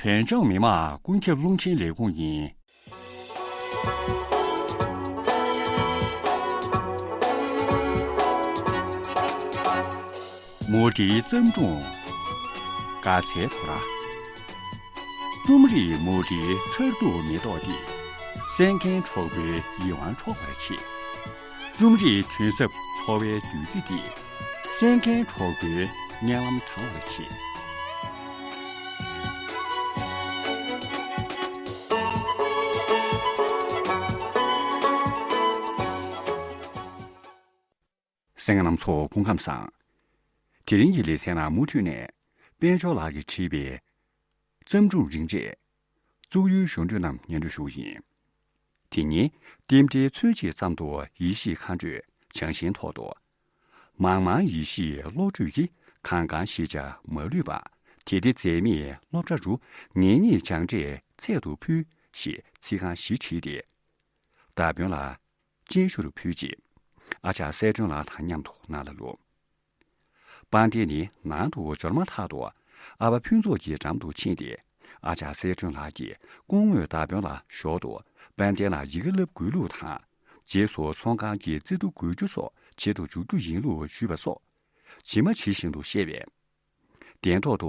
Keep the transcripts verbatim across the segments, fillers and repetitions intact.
བོད་ལྗོངས་མི་དམངས་ཀུན་ཁྱབ་རླུང་འཕྲིན་ལས་ཁུངས་ཡིན། མུ་འབྲེལ་བརྩམས་སྒྲུང་། དགའ་ཚལ་དོ་ར། རྩོམ་རིག་མུ་འབྲེལ་མཚར་སྡུག་མེ་ཏོག་འདི། གསན་མཁན་གྲོགས་པོའི་ཡིད་དབང་འཕྲོག་པར་བྱེད། རྩོམ་རིག་དོན་ཟབ་འཚོ་བའི་བདུད་རྩི་འདི། གསན་མཁན་གྲོགས་པོའི་སྙན་ལམ་དྲང་བར་བྱེད། གསན་མཁན་རྣམ་ཚོ་སྐུ་ཁམས་བཟང་། དེ་རིང་གི་ལེ་ཚན་ནང་མུ་མཐུད་ནས་དཔལ་འབྱོར་ལགས་ཀྱིས་བྲིས་པའི་བརྩམས་སྒྲུང་རིང་གྲས། གཙུག་ཡུལ་གཞུང་འབྲེལ་རྣམས་སྙན་སྒྲོན་ཞུ་གི་ཡིན། དེ་ཉིན་རྟེན་འབྲེལ་ཚུན་ཆད་ཙམ་དུ་ཡེ་ཤེས་མཁའ་འགྲོས་བྱང་ཞིང་ཐོག་ཏུ། མང་མང་ཡེ་ཤེས་བློ་གྲོས་ཀྱིས། གང་གང་ཤེས་བྱ་མ་ལུས་པ། དེ་དེ་འཛད་མེད་སློབ་གྲྭ་རུ། ངེད་གཉིས་སྦྱངས་འབྲས་ཚད་དུ་ཕུལ། ཞེས་ཚིག་རྐང་བཞི་བྲིས་ཏེ། བརྡ་དཔོན་ལ་སྤྱན་ཞུ་རུ་ཕུལ་རྗེས། ཨ་ཅག་གསལ་སྒྲོན་ལགས་དང་མཉམ་དུ་ནང་ལ་ལོག་དཔལ་ལྡན་ནི་ནང་དུ་འབྱོར་མ་ཐག་ཏུ་ཨ་ཕ་ཕུན་ཚོགས་ཀྱི་འགྲམ་དུ་ཕྱིན་ཏེ། ཨ་ཅག་གསལ་སྒྲོན་ལགས་ཀྱིས་སྐུ་ངོ་བརྡ་དཔོན་ལ་ཞོར་དུ་དཔལ་ལྡན་ལ་ཡི་གེ་བསླབ་དགོས་ལུགས་དང་། རྗེས་སུ་ཚོང་ཁང་གི་རྩིས་ཐོ་དགོས་རྒྱུ་སོགས་བྱེད་དུ་འཇུག་རྒྱུ་ཡིན་ལུགས་ཞུས་པ་སོགས་ཇི་མ་ཇི་བཞིན་དུ་བཤད་པས། གདན་ཐོག་ཏུ་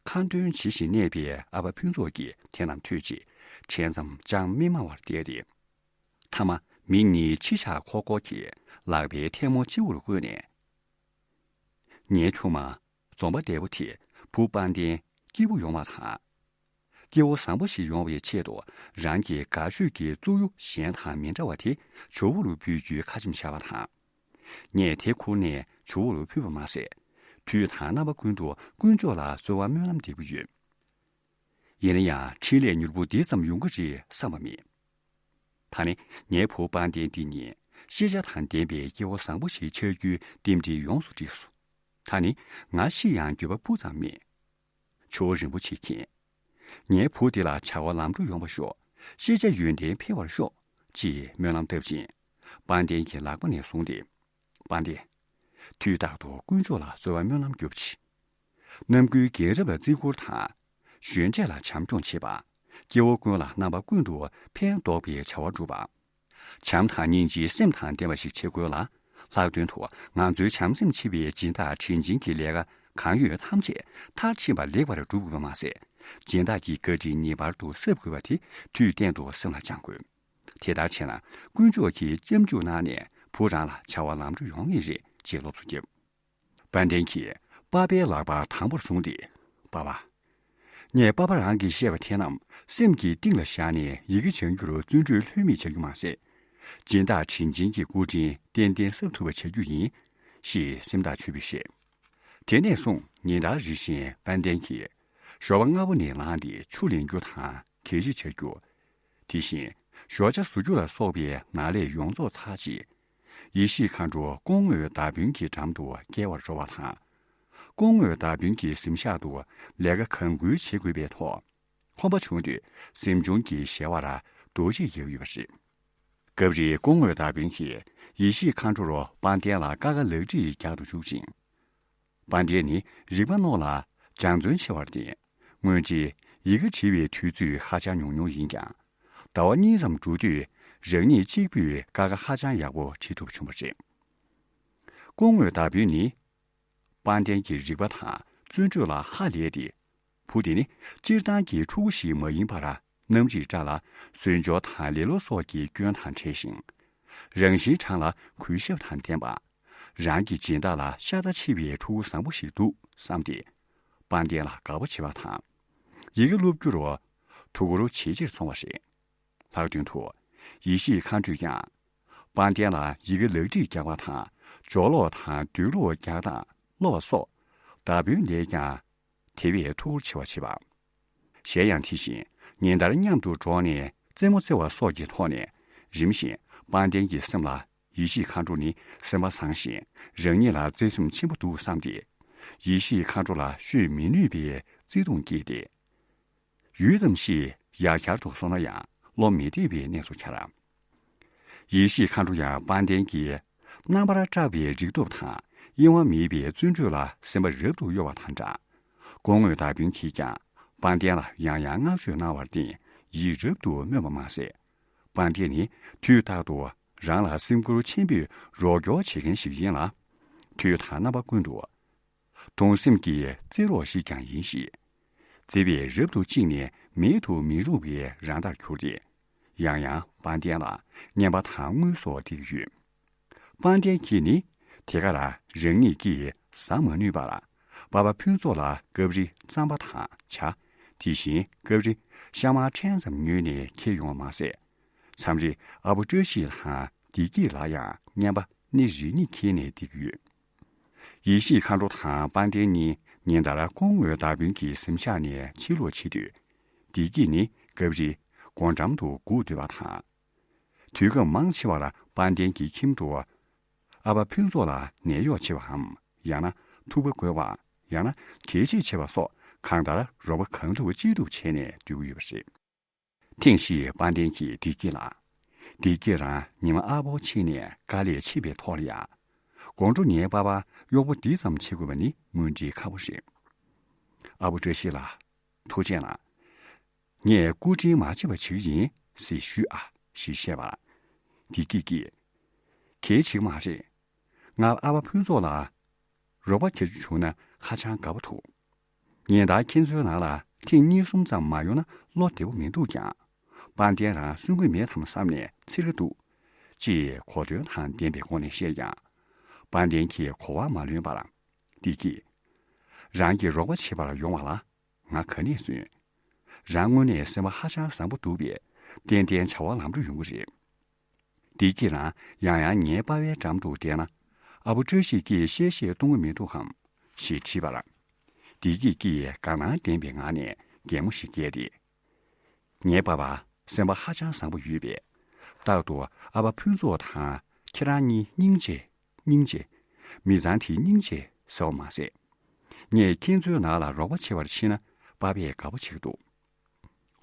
ཁ་འདོན་བྱེད་བཞིན་གནས་པའི་ཨ་ཕ་ཕུན་ཚོགས་ཀྱིས་དེ་རྣམས་ཐོས་རྗེས་དྲན་ཙམ་ཅང་སྨྲས་མ་བར་བསྡད་དེ། མཐའ་མ་མིག་གཉིས་ཕྱི་ཤག་ཁོག་ཁོག་གིས་ལག་པའི་ཐལ་མོ་སྤྱི་བོར་བཀོད་ནས། ངའི་ཆུང་མ། འཛོམས་པ་འདས་པོ་དེ་བུ་དཔལ་ལྡན་སྐྱིད་པོ་ཡོང་བ་དང་། སྐྱེ་བོ་བཟང་པོ་ཞིག་ཡོང་བའི་ཆེད་དུ་རང་གི་དགའ་ཤོས་ཀྱི་གཙུག་གཡུ་གཞན་དང་མི་འདྲ་བ་དེ་ཇོ་བོ་རུ་ཕུལ་རྒྱུའི་ཁ་ཆེམས་བཞག་པ་དང་། ངས་དེ་ཁུར་ནས་ཇོ་བོ་རུ་ཕུལ་བ་མ་ཟད། དུས་དང་རྣམ་པ་ཀུན་ཏུ་དཀོན་མཆོག་ལ་གསོལ་བ་སྨོན་ལམ་འདེབས་ཀྱི་ཡོད། ཡིན་ན་ཡང་འཕྲིན་ལས་མྱུར་པོ་འདི་ཙམ་ཡོང་གི་རེད་བསམ་པ་མེད། ད་ནི་ངའི་བུ་དཔལ་ལྡན་འདི་ཉིད་ཤེས་བྱ་དང་ལྡན་པའི་སྐྱེ་བོ་བཟང་པོ་ཞིག་ཆགས་རྒྱུའི་རྟེན་འབྲེལ་ཡོངས་སུ་འགྲིག་སོང་། ད་ནི་ང་ཤི་ཡང་འགྱོད་པ་སྤུ་ཙམ་མེད། ཇོ་བོ་རིན་པོ་ཆེ་མཁྱེན། ངའི་བུ་འདི་ལ་བྱ་བ་ལམ་འགྲོ་ཡོང་བར་ཤོག། ཤེས་བྱ་ཡོན་ཏན་འཕེལ་བར་ཤོག། ཅེས་སྨོན་ལམ་བཏབ་ཅིང་། དཔལ་ལྡན་གྱི་ལག་པ་ནས་བཟུང་སྟེ། དཔལ་ལྡན། དུས་རྟག་ཏུ་དཀོན་མཆོག་ལ་གསོལ་བ་སྨོན་ལམ་རྒྱོབ་ཅིག། རྣམ་ཀུན་རྒན་རབས་ལ་བརྩི་བཀུར་དང་། གཞོན་གྲས་ལ་བྱམས་སྐྱོང་བྱེད་པ། སྐྱེ་བོ་ཀུན་ལ་རྣམ་པ་ཀུན་ཏུ་ཕན་འདོགས་པའི་བྱ་བ་སྒྲུབ་པ། བྱམས་དང་སྙིང་རྗེའི་སེམས་དང་ལྡན་པ་ཞིག་བྱེད་དགོས་ལ། ལྷག་དོན་དུ་ང་ཚོའི་བྱམས་སེམས་ཆེ་བའི་སྦྱིན་བདག་དྲིན་ཅན་གྱི་ལས་ཀ་གང་ཡོད་ཐམས་ཅད་མཐར་ཕྱིན་པ་ལེགས་པར་སྒྲུབ་དགོས་པ་མ་ཟད། སྦྱིན་བདག་གི་བཀའ་དྲིན་ངེས་པར་དུ་གསབ་དགོས་པ་དེ་དུས་གཏན་དུ་སེམས་ལ་བཅངས་དགོས། དེ་ལྟར་བྱས་ན་དཀོན་མཆོག་གིས་སྐྱབས་འཇུག་གནང་ནས་བུ་རང་ལ་བྱ་བ་ལམ་འགྲོ་ཡོང་ངེས་རེད་ཅེས་སློབ་གསོ་བརྒྱབ། དཔལ་ལྡན་གྱིས་པ་ཕའི་ལག་པ་དམ་པོར་བཟུང་སྟེ། པ་ཕ། ངས་པ་ཕ་རང་གིས་བཤད་པ་དེ་རྣམས་སེམས་ཀྱི་གཏིང་ལ་བཞག་ནས་ཡི་གེ་སྦྱང་རྒྱུར་བརྩོན་འགྲུས་ལྷོད་མེད་བྱ་རྒྱུ་མ་ཟད། སྦྱིན་བདག་དྲིན་ཅན་གྱི་སྐུ་དྲིན་ཏན་ཏན་གསབ་ཐུབ་པ་བྱ་རྒྱུ་ཡིན། ཞེས་སེམས་ཐག་ཆོད་པོས་བཤད། དེ་ནས་བཟུང་ཉིན་ལྟར་རེ་བཞིན་དཔལ་ལྡན་གྱིས་ཞོགས་པ་སྔ་པོ་ནས་ལངས་ཏེ་ཆུ་ལེན་རྒྱུ་དང་གད་ཕྱིས་བྱ་རྒྱུ། དེ་བཞིན་ཞོགས་ཇ་བཟོ་རྒྱུ་ལ་སོགས་པའི་ནང་ལས་ཡོངས་རྫོགས་ཚར་རྗེས། ཡེ་ཤེས་མཁའ་འགྲོ་སྐུ་ངོ་བརྡ་དཔོན་གྱི་འགྲམ་དུ་བསྐྱལ་བར་འགྲོ་བ་དང་། སྐུ་ངོ་བརྡ་དཔོན་གྱི་གཟིམ་ཤག་ཏུ་ལས་ཀ་གང་འཁུར་བྱེད་དགོས་པའི་ཐོག་ཁོམ་པ་བྱུང་དུས་གཟིམ་ཆུང་གི་ཞལ་བར་རྡོ་རྗེས་ཡལ་ཡོད་པ་རེད། སྐབས་རེ་སྐུ་ངོ་བརྡ་དཔོན་གྱིས་ཡེ་ཤེས་མཁའ་འགྲོ་རུ་དཔལ་ལྡན་ལ་ཀ་ཁ་ལག་བྲིས་རྒྱག་ཏུ་འཇུག་ཅིང་། དཔལ་ལྡན་ནི་རིག་པ་རྣོ་ལ་སྦྱང་བརྩོན་ཆེ་བར་བརྟེན། སྔོན་ཆད་ཡི་གེ་བྲིས་པའི་དུས་ཚོད་ཧ་ཅང་ཉུང་ཉུང་ཡིན་ཀྱང་། ཟླ་བ་གཉིས་ཙམ་འགྲོ་དུས་རང་ཉིད་གཅིག་པུས་ཀ་ཁ་ཧ་ཅང་ཡག་པོ་བྲིས་ཐུབ་བྱུང་བ་རེད། སྐུ་ངོ་བརྡ་དཔོན་ནི། དཔལ་ལྡན་གྱི་རིག་པ་དང་བརྩོན་འགྲུས་ལ་ཧ་ལས་ཏེ། བུ་དེ་ནི་སྤྱིར་བཏང་གི་ཕྲུ་གུ་ཞིག་མ་ཡིན་པར། གནམ་རིག་བཀྲ་ལ་ཟོལ་འཇོག་དང་ལེ་ལོ་སོགས་ཀྱི་སྐྱོན་དང་བྲལ་ཞིང་། རང་བཞིན་དྲང་ལ་གུས་ཞབས་དང་ལྡན་པ། རང་གི་སྦྱིན་བདག་ལ་ཤ་ཚ་ཆེ་བའི་ཕྲུ་གུ་བཟང་པོ་ཞིག་འདུག་བསམ་སྟེ། དཔལ་ལྡན་ལ་དགའ་པོ་བྱེད་པ་དང་། ཡི་གེ་སློབ་རྒྱུར་ཐུགས་ཁུར་ཇེ་ཆེར་སོང་བ་རེད། ལྷག་དོན་དུ། ཡེ་ཤེས་མཁའ་འགྲོས་ཀྱང་། དཔལ་ལྡན་ལ་ཡི་གེ་ལག་བྲིས་རྒྱག་པ་དང་སྦྱོར་ཀློག་དང་འདོད་ཀློག་རྒྱག་སྟངས་སློབ་པ་སོགས་བརྡ་དཔོན་ལས་ཀྱང་དེ་བས་ཐུགས་ཁུར་ཆེ་བ་བྱེད་པ། གཞན་ཡང་དེ་བཞིན་ཉིན་ལྟར་མཉམ་དུ་འགྲོགས་ནས་རྩེད་མོ་རྩེ་བ་སོགས་ཀྱི་ཐོག་ནས་རིམ་བཞིན་དཔལ་ལྡན་གྱི་སེམས་ལ་ཡེ་ཤེས་མཁའ་འགྲོ་ནི་སེམས་པ་བཟང་ཞིང་རང་ཉིད་ལ་བརྩེ་སེམས་ཆེན་པོ་འདུག་བསམ་སྟེ། ཡེ་ཤེས་མཁའ་འགྲོ་ལ་ཤོད་མི་ནུས་པའི་བརྩེ་དུང་སྐྱེས་ཏེ། ཡུད་ཙམ་ཞིག་ཡ་གྱལ་དུ་སོང་ན་ཡང་བློ་མི་བདེ་བའི་གནས་སུ་གྱར། ཡེ་ཤེས་མཁའ་འགྲོ་ཡང་དཔལ་ལྡན་གྱི་རྣམ་པར་བཀྲ་བའི་རིག་སྟོབས་དང་གཡེང་བ་མེད་པའི་བརྩོན་འགྲུས་ལ་སེམས་པ་རབ་ཏུ་གཡོ་བ་དང་འདྲ། སྐུ་ངོ་བརྡ་དཔོན་གྱིས་ཀྱང་ དཔལ་ལྡན་ལ་ཡང་ཡང་བསྔགས་བརྗོད་གནང་བར་བརྟེན་ཡིད་རབ་ཏུ་སྨོན་པ་མ་ཟད། དཔལ་ལྡན་ནི་དུས་རྟག་ཏུ་རང་ལ་སེམས་ཁུར་ཆེན་པོས་རོགས་སྐྱོར་བྱེད་མཁན་ཞིག་ཡིན་ལ། དུས་དང་རྣམ་པ་ཀུན་ཏུ་གདུང་སེམས་ཀྱི་བརྩེ་རོགས་ཤིག་ཀྱང་ཡིན་ཞིང་། བརྩེ་བས་རབ་ཏུ་བཅིངས་ནས་མེད་དུ་མི་རུང་བའི་རང་ཟླར་གྱུར་ཏེ། ཡང་ཡང་དཔལ་ལྡན་ལ་རྔན་པ་དང་དངུལ་སོགས་སྟེར་གྱི་ཡོད། དཔལ་ལྡན་གྱིས་ནི་དེ་ག་ལ་རང་ཉིད་ཀྱིས་ཟ་མ་ནུས་པར་པ་ཕ་ཕུན་ཚོགས་ལ་སྐབས་རེ་རྩམ་པ་དང་ཇ། དེ་བཞིན་སྐབས་རེ་ཤ་མར་ཕྲན་ཙམ་ཉོས་ནས་ཁྱེར་ཡོང་བ་མ་ཟད། མཚམས་རེ་ཨ་བོ་བཀྲ་ཤིས་དང་བདེ་སྐྱིད་ལ་ཡང་རྔན་པ་སྣེ་རེ་གཉིས་ཁྱེར་ནས་སྟེར་གྱི་ཡོད། ཡེ་ཤེས་མཁའ་འགྲོ་དང་དཔལ་ལྡན་གཉིས་ཉིན་ལྟར་སྐུ་ངོ་བདག་དཔོན་གྱི་གཟིམ་ཤག་ནས་ཕྱི་ལོགས་ཕྱིན་དུས། བདེ་སྐྱིད་ནི་སྐབས་རེ་སྒོ་འགྲམ་དུ་སྒུག་སྡོད་པ་དང་། དུས་སྐབས་མང་ཆེ་བར་དཔལ་ལྡན་གྱི་ཁྱིམ་དུ་ཨ་ཕ་ཕུན་ཚོགས་ལ་ནད་གཡོག་བྱེད་པའམ། ཡང་ན་ཐུག་པ་འགོད་པ། ཡང་ན་གད་ཕྱིས་བྱེད་པ་སོགས་གང་ལྟར་རོགས་པ་གང་ཐུབ་ཅི་ཐུབ་བྱས་ནས་སྡོད་ཀྱི་ཡོད་པ་རེད། ཐེངས་ཤིག་དཔལ་ལྡན་གྱིས་བདེ་སྐྱིད་ལ། བདེ་སྐྱིད་རང་ཉི་མ་ཨ་ཕོ་ཕྱིན་ནས་དཀའ་ལས་ཕྱིན་པའི་ཐོག་ལ་ཡ། དགོང་དྲོ་ངའི་པ་ཕ་གཡོག་པོ་འདི་ཙམ་བྱེད་དགོས་པ་ནི་དངོས་འབྲེལ་ཁག་པོ་རེད། ཨ་ཕོ་བཀྲ་ཤིས་ལ། ཐུགས་རྗེ་གནང་། ངས་སྐུ་དྲིན་མ་བརྗེད་པ་བྱེད་ཀྱི་ཡིན་ཟེར་ཞུས་ཨ་ཞེས་བཤད་པར། བདེ་སྐྱིད་ཀྱིས། གལ་ཆེ་གི་མ་རེད། ང་ཨ་ཕ་ཕུན་ཚོགས་ལ་རོགས་པ་བྱེད་རྒྱུ་བྱུང་ན་ཧ་ཅང་དགའ་པོ་འདུག་ཉིན་ལྟར་ཁྱེད་ཚོའི་ནང་ལ་ཐེངས་གཉིས་གསུམ་ཙམ་མ་ཡོང་ན་བློ་བདེ་པོ་མི་འདུག་ཀྱང་། དཔལ་ལྡན་རང་གསོན་གྱི་མེད་དམ་བསམ་ནས་འཚེར་གྱི་འདུག་ཅེས་གོ་དོན་དང་ལྡན་པའི་སྒོ་ནས་བཤད་ཀྱང་། དཔལ་ལྡན་གྱིས་གོ་བ་མ་ལོན་པར། བདེ་སྐྱིད། རང་གིས་རོགས་པ་བྱེད་པར་ཡོང་བ་ལ་ང་ག་ནས་བརྩོན། རང་དངོས་གནས་སེམས་པ་ཧ་ཅང་བཟང་པོ་འདུག་པས། ཏན་ཏན་བྱ་བ་ལམ་འགྲོ་ཡོང་གི་རེད། བདེ་སྐྱིད་རང་ཡང་ཡང་ངའི་པ་ཕའི་འགྲམ་དུ་བསྡད་ན། ཨ་བུ་བཀྲ་ཤིས་ཀྱིས་གཤེ་གཤེ་གཏོང་གི་མི་འདུག་གམ། ཞེས་དྲིས་པར། བདེ་སྐྱིད་ཀྱིས་དགའ་སྣང་ལྡན་པའི་ངང་ནས་གད་མོ་ཞིག་བགད་དེ། ངའི་པ་ཕ་སེམས་པ་ཧ་ཅང་བཟང་པོ་ཡོད་པས། རྟག་ཏུ་ཨ་ཕ་ཕུན་ཚོགས་དང་ཁྱེད་རང་གཉིས་སྙིང་རྗེ། སྙིང་རྗེ། མི་ཚང་དེའི་སྙིང་རྗེ་ཟེར་བ་མ་ཟད། ངས་ཁྱེད་ཚོའི་ནང་ལ་རོགས་པ་བྱེད་པར་ཕྱིན་ན་པ་ཕས་དགའ་པོ་བྱེད་ཀྱི་འདུག་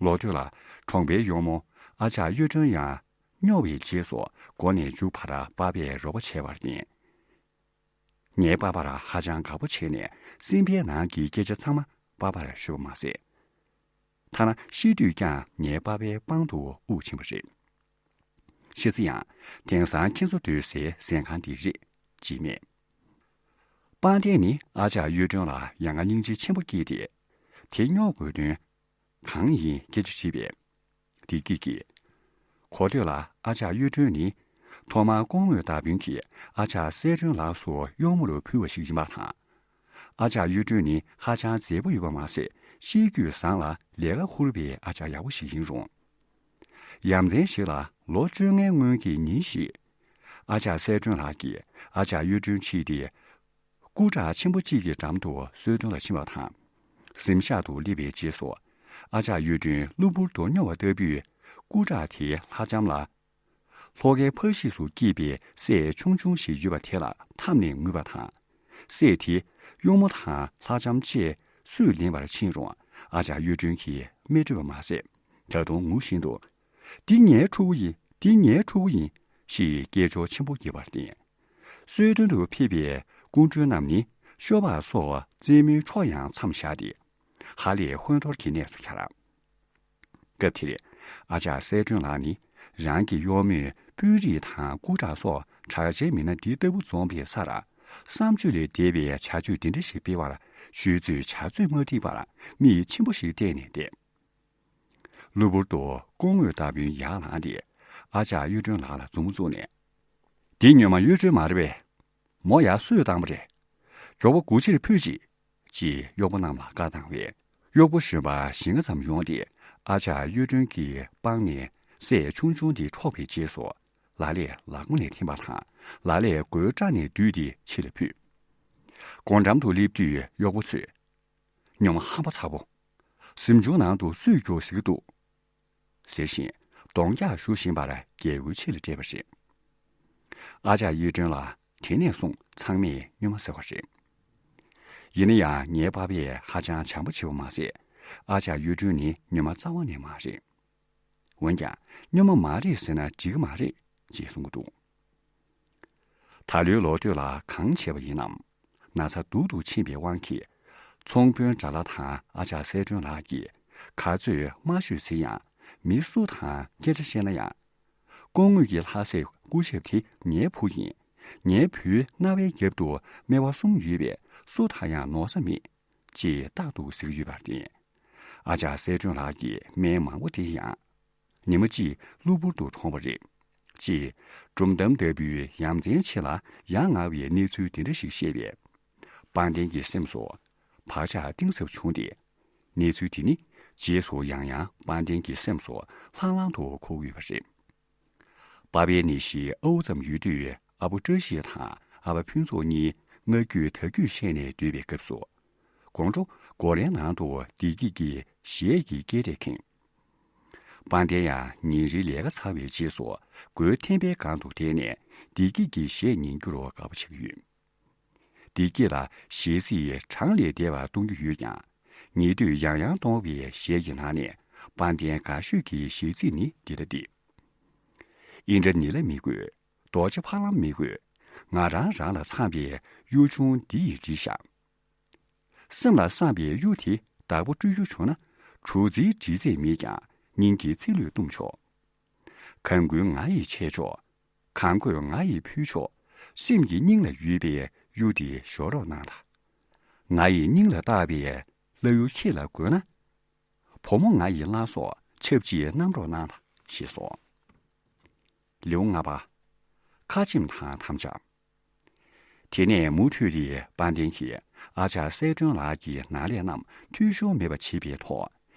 ལོ་སྟོད་ལ་གྲོང་པའི་གཡོག་མོ་ཨ་ཅག་གཡུ་སྒྲོན་ཡང་སྨྱོ་བའི་རྗེས་སུ་འགོ་ནས་མཇུག་བར་པ་ཕས་རོགས་པ་བྱས་པར་བརྟེན། ངའི་པ་ཕར་ཧ་ཅང་དགའ་པོ་བྱས་ནས་སེམས་པའི་ནང་གི་སྐད་ཆ་ཚང་མ་པ་ཕར་ཤོད་པ་མ་ཟད། ཐ་ན་ཤི་དུས་ཀྱང་ངའི་པ་ཕའི་པང་དུ་དབུགས་ཕྱིན་པ་རེད། ཤི་ཚེ་ཡང་དེང་སང་ཁྱེད་ཚོ་སྡོད་སའི་གཟན་ཁང་འདི་རེད་ཅེས་སྨྲས། དཔལ་ལྡན་ནི་ཨ་ཅག་གཡུ་སྒྲོན་ལ་ཡ་ང་སྙིང་རྗེ་ཆེན་པོ་སྐྱེས་ཏེ། དེ་སྨྱོ་དགོས་དོན་གང་ཡིན་སྐད་ཆ་དྲིས་པས། བདེ་སྐྱིད་ཀྱིས། གོ་ཐོས་ལ་ཨ་ཅག་གཡུ་སྒྲོན་ནི་ཐོག་མར་སྐུ་ངོ་བདག་དཔོན་གྱིས་ཨ་ཅག་གསལ་སྒྲོན་ལགས་སུ་གཡོག་མོར་ཕུལ་བ་ཞིག་ཡིན་པ་དང་། ཨ་ཅག་གཡུ་སྒྲོན་ནི་ཧ་ཅང་མཛེས་པོ་ཡོད་པ་མ་ཟད་གཤིས་རྒྱུད་བཟང་ལ་ལས་ཀ་ཧུར་བའི་ཨ་ཅག་ཡག་པོ་ཞིག་ཡིན་རུང་། ཡ་མཚན་ཞིག་ལ་ལོ་བཅོ་ལྔའི་སྔོན་གྱི་ཉིན་ཞིག་ཨ་ཅག་གསལ་སྒྲོན་ལགས་ཀྱིས་ཨ་ཅག་གཡུ་སྒྲོན་ཁྲིད་དེ། སྐུ་བྲག་ཆེན་པོ་གཅིག་གི་འགྲམ་དུ་གསོལ་སྟོན་ལ་ཕྱིན་པ་དང་། གཟིམ་ཤག་ཏུ་སླེབས་པའི་རྗེས་སུ། ཨ་ཅག་གཡུ་སྒྲོན་གློ་བུར་དུ་སྨྱོ་བ་ལྟ་བུས། སྐུ་བྲག་དེའི་ལྷ་ལྕམ་ལ། ལྷོ་ཁའི་ཕ་གཞིས་སུ་སྐྱེས་པའི་སྲས་ཆུང་ཆུང་ཞིག་ཡོད་པ་དེ་ལ་འཐམས་ནས་ངུས་པ་དང་། སྲས་དེ་གཡོག་མོ་དང་ལྷ་ལྕམ་བཅས་སུས་ལེན་པར་ཕྱིན་རུང་ཨ་ཅག་གཡུ་སྒྲོན་གྱིས་མི་སྤྲོད་པ་མ་ཟད། ད་དུང་ངུ་བཞིན་དུ། འདི་ངའི་ཕྲུ་གུ་ཡིན། འདི་ངའི་ཕྲུ་གུ་ཡིན། ཞེས་སྐད་ཅོར་ཆེན་པོ་བགྱིས་པར་བརྟེན། གསོལ་སྟོན་དུ་ཕེབས་པའི་སྐུ་མགྲོན་རྣམས་ནི་ཤོ་སྦག་སོགས་རྩེད་མོའི་ཕྱོགས་ཡང་མཚམས་བཞག་སྟེ། ཧ་ལས་ཧོན་ཐོར་གྱི་གནས་སུ་གྱར། སྐབས་དེར་ཨ་ཅག་གསལ་སྒྲོན་ལགས་ནི་རང་གི་གཡོག་མོས་དཔོན་རིགས་དང་སྐུ་དྲག་སོགས་གྲགས་ཅན་མི་སྣ་འདི་ལྟ་བུ་འཛོམས་པའི་སར་བསམ་བརྗོད་ལས་འདས་པའི་བྱ་སྤྱོད་འདི་འདྲ་ཞིག་སྤེལ་བར་ཞུ་ཚོད་བྱ་ཚོད་མ་འགྲིག་པར་མིག་ཆེན་པོ་ཞིག་བལྟས་ནས་བསྡད། གློ་བུར་དུ་སྐུ་ངོ་བདག་དཔོན་ཡར་ལངས་ཏེ་ཨ་ཅག་གཡུ་སྒྲོན་ལགས་ལ་མཛུབ་མོ་བཙུགས་ནས། འདི་སྨྱོན་མ་གཡུ་སྒྲོན་མ་རེད་པས། མོ་ཡར་སུས་བཏང་བ་རེད། མགྱོགས་པོ་སྒོ་ཕྱིར་ཕུད་ཅིག་ཅེས་གཡོག་པོ་རྣམས་ལ་བཀའ་བཏང་བས། གཡོག་པོ་གཞོན་པ་བཞི་ལྔ་ཙམ་ཡོང་སྟེ་ཨ་ཅག་གཡུ་སྒྲོན་གྱི་པང་ནས་སྲས་ཆུང་ཆུང་དེ་འཕྲོག་པའི་རྗེས་སུ། ལ་ལས་ལག་པ་ནས་འཐེན་པ་དང་ལ་ལས་སྒོའི་སྐྲ་ནས་བསྡུས་ཏེ་ཕྱི་ལ་ཕུད། སྒོ་འགྲམ་དུ་སླེབས་དུས་གཡོག་པོ་ཚོས། སྨྱོན་མ་ཧམ་པ་ཚ་པོ། གཟིམ་ཆུང་ནང་དུ་སུས་རྒྱུགས་ཟེར་གྱི་འདུག་ཟེར་བཞིན་གདོང་རྒྱག་ཞུ་བཞིན་པར་རྒྱལ་པོའི་ཕྱི་ལ་བསྐྲད་པ་རེད། ཨ་ཅག་གཡུ་སྒྲོན་ལ་དེ་ནས་བཟུང་ཚང་མས་སྨྱོན་མ་ཟེར་བ་རེད། ཡིན་ན་ཡང་ངའི་པ་ཕས་ཧ་ཅང་བྱམས་པོ་བྱེད་པ་མ་ཟད། ཨ་ཅག་གཡུ་སྒྲོན་ནི་སྨྱོན་མ་རྩ་བ་ནས་མ་རེད། འོན་ཀྱང་སྨྱོན་མ་མ་རེད་ཟེར་ན་འགྲིག་གི་མ་རེད་ཅེས་གསུང་གི་འདུག་ད་ལོའི་ལོ་སྟོད་ལ་གང་བྱས་པ་ཡིན་ནམ། ན་ཚ་སྡུག་ཏུ་ཕྱིན་པའི་དབང་གིས། ཚོང་དཔོན་དགྲ་ལྷ་དང་ཨ་ཅག་གསལ་སྒྲོན་ལགས་ཀྱིས་ ག་ཚོད་དམའ་ཤོས་ཟེར་ཡང་མི་སུ་དང་སྐད་ཆ་བཤད་ན་ཡང་། སྐུ་དངོས་ཀྱི་ལྷ་སྲས་སྐུ་ཞབས་དེ་ངའི་བུ་ཡིན། ངའི་བུའི་རྣ་བའི་རྒྱབ་ཏུ་སྨེ་བ་གསུམ་ཡོད་པས་སུ་དང་ཡང་ནོར་ས་མེད། ཅེས་རྟག་ཏུ་ཟེར་གྱི་ཡོད་པར་བརྟེན། ཨ་ཅག་གསལ་སྒྲོན་ལགས་ཀྱི་སྨན་མང་པོ་དེ་ཡང་། ཉི་མ་གཅིག་གློ་བུར་དུ་གྲོངས་པ་རེད། ཅེས་སྒྲུང་གཏམ་ལྟ་བུའི་ཡ་མཚན་ཆེ་ལ་ཡ་ང་བའི་གནས་ཚུལ་དེ་འདྲ་ཞིག་བཤད་པས། དཔལ་ལྡན་གྱི་སེམས་སུ་བག་ཆགས་གཏིང་ཟབ་བྱུང་སྟེ། གནས་ཚུལ་དེ་ནི་རྗེས་སུ་ཡང་ཡང་དཔལ་ལྡན་གྱི་སེམས་སུ་ལྷང་ལྷང་དུ་འཁོར་གྱི་ཡོད་པ་རེད། པ་ཕའི་ནད་གཞི་ཨའུ་ཙམ་ཡོད་དུས་ཨ་བུ་བཀྲ་ཤིས་དང་ཨ་ཕ་ཕུན་ཚོགས་གཉིས་སྔ་རྒྱུད་ད་རྒྱུད་བཤད་ནས་སྡོད་པའི་སྐབས་སུ། དགོང་དྲོ་སྒོ་རའི་ནང་དུ་བདེ་སྐྱིད་ཀྱི་གཞས་ཀྱི་སྐད་སྒྲས་ཁེངས། དཔལ་ལྡན་ཡང་ཉིན་རེའི་ལས་ཀ་ཚར་བའི་རྗེས་སུ་སྒོའི་ཐེམ་པའི་སྒང་དུ་བསྡད་ནས་བདེ་སྐྱིད་ཀྱི་གཞས་ཉན་རྒྱུར་དགའ་པོ་བྱེད་ཀྱི་ཡོད། བདེ་སྐྱིད་ལ་གཞས་ཚིག་གྲངས་ལས་འདས་པ་གཏོང་རྒྱུ་ཡོད་ཀྱང་། ཉན་དུས་ཡང་ཡང་གཏོང་བའི་གཞས་ཀྱི་ནང་ནས་དཔལ་ལྡན་དགའ་ཤོས་ཀྱི་གཞས་ཚིག་ནི་འདི་ལྟ་སྟེ། ཨིནྡྲ་ནི་ལ་མི་དགོས། རྡོ་རྗེ་ཕ་ལམ་མི་དགོས། ང་རང་རང་ལ་འཚམས་པའི་གཡུ་ཆུང་འདི་ཡིས་འདྲིས་ཤག་སེམས་ལ་བསམ་པའི་གཡུ་དེ་བདག་པོ་སྤྲོད་རྒྱུ་བྱུང་ན། གྲུ་རྩིའི་འདྲིས་ཚད་མེད་ཀྱང་སྙིང་གི་ཚིག་ལུས་གཏུམ་ཆོག་གང་དགོས་ང་ཡིས་བྱས་ཆོག་གང་དགོས་ང་ཡིས་ཕུལ་ཆོག་སེམས་ཀྱི་སྙིང་ལ་ཡོད་པའི་གཡུ་དེ་གཞོལ་རོགས་གནང་ལ། ང་ཡི་སྙིང་ལ་བཏགས་པའི་ལྷ་གཡུ་ཁྱེད་ལ་དགོས་ན། བུ་མོ་ང་ཡི་བླ་སྲོག་ཆབས་ཅིག་བསྣམས་རོགས་གནང་ལ་ཞེས་སོ། ལེའུ་ལྔ་པ། ཁ་ཆེམས་དང་དམ་བཅའ། དེ་ནས་མུ་མཐུད་དེ་དཔལ་ལྡན་གྱིས་ཨ་ཅག་གསལ་སྒྲོན་ལགས་ཀྱི་ནང་ལས་རྣམས་འཐུས་ཤོར་མེད་པ་བྱེད་པའི་ཐོག་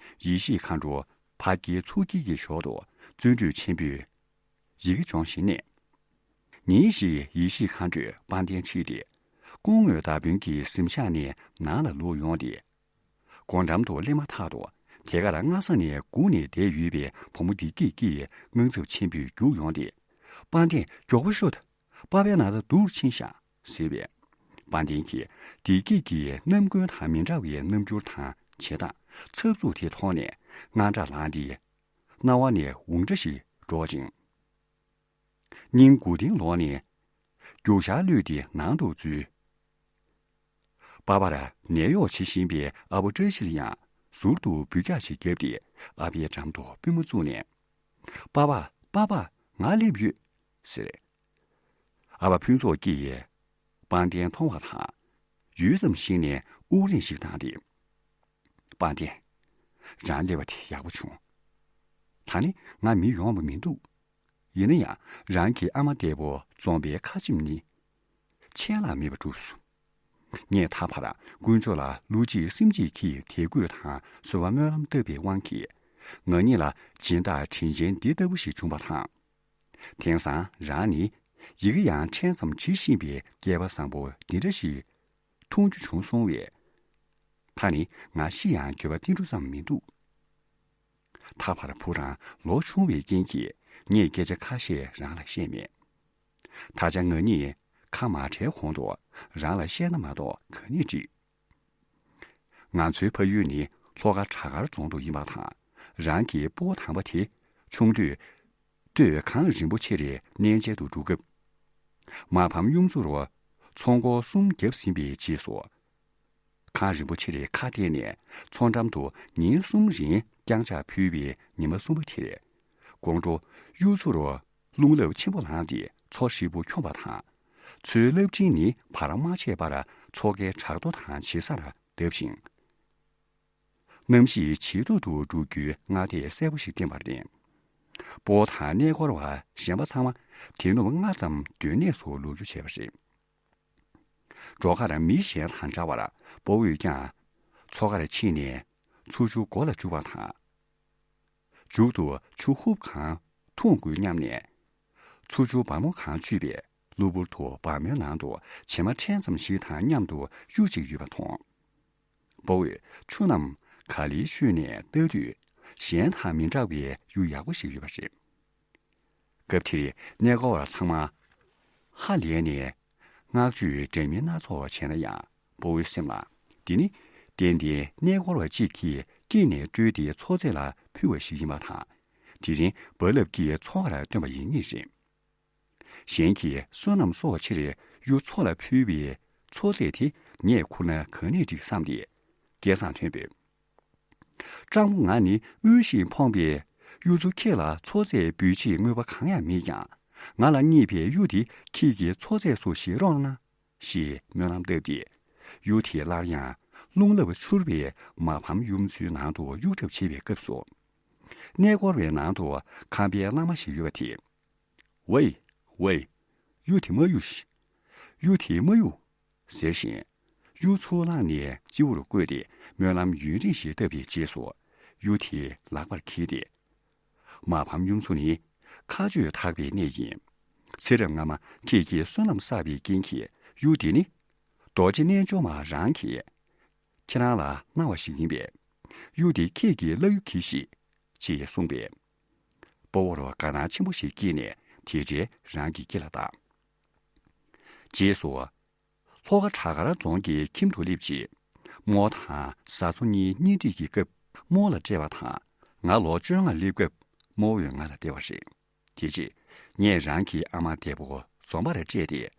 ཡེ་ཤེས་མཁའ་འགྲོ་ཕ་གིའི་ཚུགས་དཀྱིལ་གྱི་ཞོར་དུ་བརྩོན་འགྲུས་ཆེན་པོས་ཡི་གེ་སྦྱོང་བཞིན་གནས། ཉིན་ཞིག་ཡེ་ཤེས་མཁའ་འགྲོས་དཔལ་ལྡན་ཁྲིད་དེ། སྐུ་དངོས་མདའ་དཔོན་གྱི་གཟིམ་ཤག་ནས་ནང་ལ་ལོག་ཡོང་སྟེ། སྒོ་འགྲམ་དུ་སླེབས་མ་ཐག་ཏུ་དེ་གར་སྔ་ས་ནས་སྒུག་ནས་བསྡད་ཡོད་པའི་བུ་མོ་བདེ་སྐྱིད་ཀྱིས་དངངས་འཚབ་ཆེན་པོས་རྒྱུགས་ཡོང་སྟེ། དཔལ་ལྡན་མགྱོགས་པོ་ཤོག་ད། པ་ཕའི་ན་ཚ་སྡུག་རུ་ཕྱིན་ཤག་ཟེར་བས། དཔལ་ལྡན་གྱིས་བདེ་སྐྱིད་ཀྱི་རྣམ་ཀུན་དང་མི་འདྲ་བའི་རྣམ་འགྱུར་དང་བྱེད་སྟངས་འཚབ་འཚུབ་དེ་མཐོང་ནས་དངངས་སྐྲག་ལངས་ཏེ། རྣ་བ་ནས་འུར་སྒྲ་ཞིག་སྒྲོག་ཅིང་། སྙིང་མགོ་རྟིང་ལོག་ནས། རྒྱུག་ཤར་གློད་དེ་ནང་དུ་འཛུལ། པ་ཕར་ནད་གཡོག་བྱེད་བཞིན་པའི་ཨ་བུ་བཀྲ་ཤིས་ལ་ཡང་ཟུར་དུ་འབུད་རྒྱག་ཅིག་བརྒྱབ་སྟེ་ཨ་ཕའི་འགྲམ་དུ་པུས་མོ་བཙུགས་ནས། པ་ཕ། པ་ཕ། ང་སླེབས་ཡོད། ཟེར། ཨ་ཕ་ཕུན་ཚོགས་ཀྱིས་དཔལ་ལྡན་མཐོང་བ་དང་། ཡུད་ཙམ་ཞིག་ནས་དབུགས་རིང་ཞིག་བཏང་སྟེ། དཔལ་ལྡན། རང་སླེབས་པ་དེ་ཡག་པོ་བྱུང་། ད་ནི་ང་མི་ཡོང་བ་མི་འདུག་ཡིན་ན་ཡང་རང་གི་ཨ་མ་འདས་པོ་འཛོམས་པའི་ཁ་ཆེམས་ནི། ཆད་ལྷག་མེད་པར་གྲུབ་སོང་། ངས་ད་བར་དཀོན་མཆོག་ལ་བློ་གཅིག་སེམས་གཅིག་གིས་དད་གུས་དང་གསོལ་བ་སྨོན་ལམ་བཏབ་པའི་དབང་གིས། ང་གཉིས་ལ་སྦྱིན་བདག་དྲིན་ཅན་འདི་ལྟ་བུ་ཞིག་བྱུང་བ་དང་། དེང་སང་རང་ནི་ཡི་གེ་ཡང་ཕྲན་ཙམ་བྲི་ཤེས་པའི་སྐལ་པ་བཟང་པོ་འདི་འདྲ་ཞིག་མཐོང་རྒྱུ་བྱུང་སོང་བས། ད་ནི་ང་ཤི་ཡང་འགྱོད་པ་ཏིལ་འབྲུ་ཙམ་མི་འདུག་ད་བར་བུ་རང་ལོ་ཆུང་བའི་རྐྱེན་གྱིས་ངས་སྐད་ཆ་ཁ་ཤས་རང་ལ་བཤད་མེད། ད་ཆ་ང་གཉིས་ཁ་མ་བྲལ་གོང་དུ་རང་ལ་བཤད་ན་མ་གཏོགས་ག་ནས་འགྲིག་ང་ཚོའི་ཕ་ཡུལ་ནི་ལྷོ་ཁ་བྲག་དཀར་རྫོང་དུ་ཡིན་པ་དང་། རང་གི་སྤོ་བོ་དམ་པ་དེ་ཆུང་དུས་སྟོད་གངས་རིན་པོ་ཆེ་རི་གནས་མཇལ་དུ་འགྲོ་སྐབས། མ་ཕམ་གཡུ་མཚོ་རུ་མཚོ་འགོ་གསུམ་བརྒྱབ་ཟིན་པའི་རྗེས་སུ། གངས་རིན་པོ་ཆེ་རི་ཁ་གཏད་ནས་མཚོ་འགྲམ་དུ་ཉིན་གསུམ་རིང་བརྐྱངས་ཕྱག་ཕུལ་བའི་ཉི་མ་གསུམ་པ་དེར། དགོང་དྲོ་གཡུ་མཚོ་རུ་རླུང་རླབས་ཆེན་པོ་ལངས་ཏེ་མཚོ་ཧྲིལ་པོ་འཁྱོམས་པ་དང་། མཚོའི་རླབས་ཕྲེང་ནི་བར་མ་ཆད་པར་མཚོ་ཁའི་བྲག་རྡོ་དང་བྱེ་སར་བརྡབས་ཤིང་། གནམ་གཤིས་ཇེ་སྡུག་ཏུ་འགྲོ་རྒྱུའི་སྔ་ལྟས་གསལ་པོ་ཞིག་བསྟན་པར་བརྟེན། སྤོ་བོ་དང་གནས་སྐོར་བ་གཞན་པ་ཚང་མ་དེ་ནུབ་སྔ་ཙམ་སྡོད་གནས་སུ་ལོག་རྒྱུ་བྱས་པ་རེད། འགྲོ་ཁར་མི་གཞན་དང་འདྲ་བར་སྤོ་བོས་ཀྱང་མཚོ་ཁར་ཕྱིན་ནས་མཚོ་ཆུ་མགོ་ལ་བཅུག་པ་དང་། མཇུག་ཏུ་ཆུ་ཧུབ་གང་འཐུང་དགོས་སྙམ་ནས། མཚོ་ཆུ་སྦར་མོ་གང་བཅུས་པས་གློ་བུར་དུ་སྦར་མོའི་ནང་དུ་བྱེ་མ་ཕྲན་ཙམ་ཞིག་དང་མཉམ་དུ་གཡུག་ཅིག་ཡོད་པ་མཐོང་། སྤོ་བོས་ཆུ་རྣམས་ག་ལེར་བཤུས་ནས་ལྟ་དུས་གཞན་དང་མི་འདྲ་བའི་གཡུ་ཡག་པོ་ཞིག་ཡོད་པ་རེད། སྐབས་དེར་གནས་སྐོར་བ་ཚང་མ་ཧ་ལས་ནས་བསྔགས་བརྗོད་འདྲ་མིན་སྣ་ཚོགས་བྱས་ན་ཡང་། སྤོ་བོའི་སེམས་ལ། འདི་ནི་ཏན་ཏན་གནས་སྐོར་བ་གཅིག་གིས་དཀྱིལ་ནས་བཀྲོལ་ཏེ་མཚོ་རྩེ་ལ་ཕུལ་བ་ཞིག་ཡིན་པ་དང་། དེ་རིང་རྦ་རླབས་ཀྱིས་མཚོ་ཁར་བཏོན་པ་ཡིན་ངེས་རེད། གཞན་གྱིས་སོ་ནམ་གསོག་ཕྱིར་གཡུ་མཚོ་ལ་ཕུལ་བའི་མཚོ་རྩེ་དེ་ངས་ཁུར་ན་ག་ནས་འགྲིག་བསམ་སྟེ། སྐལ་བཟང་ཐོན་པས། སྤྲང་པོ་ང་ནི་དབུལ་ཞིང་ཕོངས་པས། གཡུ་མཚོ་ཁྱེད་ལ་མཚོ་རྫས་འབུལ་ཆེད་དངུལ་པ་གང་ཡང་མེད་ཀྱང་། ང་ལ་རྙེད་པའི་གཡུ་དེ་ཁྱེད་ཀྱིས་མཚོ་རྫས་སུ་བཞེས་རོགས་གནང་། ཞེས་སྨོན་ལམ་བཏབ་སྟེ། གཡུ་དེ་སླར་ཡང་རླུང་རླབས་འཕྱུར་བའི་མ་ཕམ་གཡུ་མཚོའི་ནང་དུ་གཡུག་གྲབས་བྱེད་པའི་སྐབས་སུ། གནས་སྐོར་བའི་ནང་དུ་ཁམས་པའི་བླ་མ་ཞིག་ཡོད་པ་དེས། ཝེ། ཝེ། གཡུ་དེ་མ་གཡུག་ཤིག་གཡུ་དེ་མ་གཡུག་ཟེར་བཞིན། གཡུ་ཚུར་བླངས་ནས་སྤྱི་བོར་བཀོད་དེ་སྨོན་ལམ་ཡུན་རིང་ཞིག་བཏབ་པའི་རྗེས་སུ། གཡུ་དེ་ལག་པར་འཁྱེར་ཏེ། མ་ཕམ་གཡུ་མཚོ་ནི་མཁའ་སྤྱོད་དག་པའི་གནས་ཡིན། ཚེ་རབས་སྔ་མ་ཁྱེད་ཀྱིས་བསོད་ནམས་བསགས་པའི་རྐྱེན་གྱིས་གཡུ་འདི་ནི། རྡོ་རྗེ་རྣལ་འབྱོར་མ་རང་གིས་ཁྱེད་རང་ལ་གནང་བ་ཞིག་ཡིན་པས། གཡུ་འདི་ཁྱེད་ཀྱི་བླ་གཡུ་གྱིས་ཤིག་ཅེས་གསུངས་པས། སྤོ་བོར་དགའ་སྣང་ཆེན་པོ་ཞིག་སྐྱེས་ནས་དེ་འདྲའི་རང་གི་སྐེ་ལ་བཏགས། རྗེས་སུ། ལྷོ་ཁ་བྲག་དཀར་རྫོང་གི་ཁྱིམ་དུ་སླེབས་རྗེས། རྨོ་དང་བཟའ་ཚོ་གཉིས་གཉེན་སྒྲིག་གི་སྐབས་རྨོ་ལ་སྤྲད་པ་དང་། ང་ལོ་བཅོ་ལྔ་སླེབས་སྐབས་རྨོ་བོས་ང་ལ་སྟེར་བ་རེད། དེ་རྗེས་ངས་རང་གི་ཨ་མ་འདས་པོ་འཛོམས་པར་སྤྲད་དེ།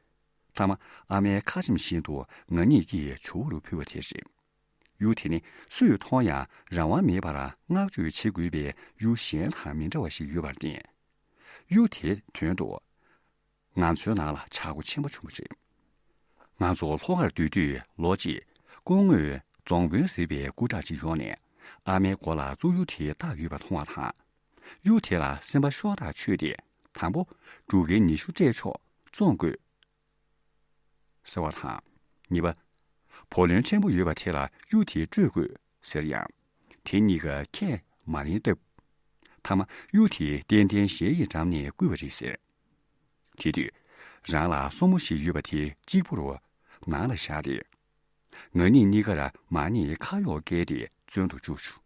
མཐའ་མ་ཨ་མའི་ཁ་ཆེམས་བཞིན་དུ་ང་གཉིས་ཀྱིས་ཇོ་བོར་ཕུལ་བ་དེ་རེད། གཡུ་དེ་ནི་སུས་མཐོང་ཡང་རང་དབང་མེད་པར་བསྔགས་བརྗོད་བྱེད་དགོས་པའི་གཡུ་གཞན་དང་མི་འདྲ་བ་ཞིག་ཡོད་པར་བརྟེན། གཡུ་དེའི་དོན་དུ། ང་ཚོའི་ནང་ལ་ཆག་སྒོ་ཆེན་པོ་བྱུང་བ་རེད། ང་ཚོ་ལྷོ་ཁར་སྡོད་དུས་ལོ་གཅིག་སྐུ་ངོས་རྫོང་དཔོན་ཟེར་བའི་སྐུ་དྲག་ཅིག་ཡོང་ནས་ཨ་མའི་མགོ་ལ་བཙུགས་གཡུ་དེ་བཏགས་ཡོད་པ་མཐོང་བ་དང་། གཡུ་དེ་ལ་སེམས་པ་ཤོར་ཐག་ཆོད་དེ། དང་པོ་འབྲུ་ཁལ་ཉི་ཤུ་སྤྲད་ཆོག་བཙོང་དགོས། ཟེར་བ་དང་། གཉིས་པ། བུ་ལོན་ཕྲན་བུ་ཡོད་པ་དེ་ལ་གཡུ་དེ་སྤྲོད་དགོས་ཟེར་ཡང་། དེ་གཉིས་ཀ་ཁས་མ་ལེན་སྟབས། མཐའ་མ་གཡུ་དེ་ཏན་ཏན་གཞལ་ཡས་འགྲམ་ནས་བརྐུས་པ་རེད་ཟེར། དེ་དུས། རང་ལ་སྲུ་མོ་ཞིག་ཡོད་པ་དེ་གཅིག་པུར་ནང་ལ་བཞག་སྟེ། ང་གཉིས་གཉིས་ཀར་མ་ཎི་ཁ་གཡོག་བཀལ་ཏེ་བཙོན་དུ་བཅུག་བྱུང་།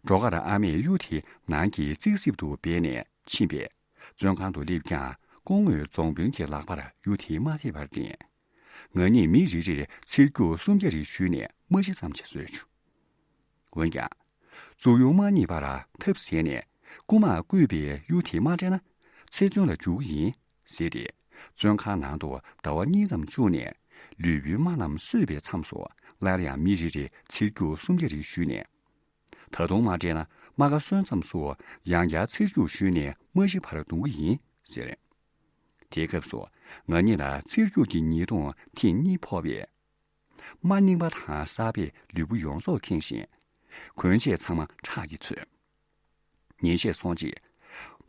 འགྲོ་ཁར་ཨ་མས་གཡུ་དེ་ནང་གི་རྩིག་གསེབ་ཏུ་སྦས་ནས་ཕྱིན་པས། བཙོན་ཁང་དུ་སླེབས་ཀྱང་སྐུ་ངོ་རྫོང་དཔོན་གྱི་ལག་པར་གཡུ་དེ་མ་ཐེབས་པར་བརྟེན། ང་གཉིས་མི་རེ་རེར་ཚེར་རྒྱུག་སུམ་བརྒྱ་རེ་ཞུས་ནས་མ་གཞི་ཙམ་ཞིག་བཟོས་བྱུང་། འོན་ཀྱང་། བཙུགས་གཡུ་མ་རྙེད་པར་ཐབས་ཟད་ནས་རྐུན་མས་བརྐུས་པའི་གཡུ་དེ་མ་སྤྲད་ན་ཚེ་བཙོན་ལ་འཇུག་གི་ཡིན་ཟེར་ཏེ། བཙོན་ཁང་ནང་དུ་ཟླ་བ་གཉིས་ཙམ་བཅུག་ནས་ལུས་པོའི་རྨ་རྣམས་གསོས་པའི་མཚམས་སུ་སླར་ཡང་མི་རེ་རེར་ཚེར་རྒྱུག་སུམ་བརྒྱ་རེ་ཞུས་ནས། ད་དུང་མ་སྤྲད་ན་རྨ་ཁ་གསོས་མཚམས་སུ་ཡང་བསྐྱར་ཚེར་རྒྱུག་ཞུས་ནས་མ་ཤི་བར་གཏོང་གི་ཡིན་ཟེར། དེའི་སྐབས་སུ་ང་གཉིས་ལ་ཚེར་རྒྱུག་གི་ཉེས་རྡུང་ཐེངས་གཉིས་ཕོག་པས། རྨ་རྙིང་པ་དང་གསར་པས་ལུས་པོ་ཡོངས་རྫོགས་ཁེངས་ཤིང་། གོན་ཆས་ཚང་མ་ཁྲག་གིས་ཚོས། ཉིན་ཤས་སོང་རྗེས།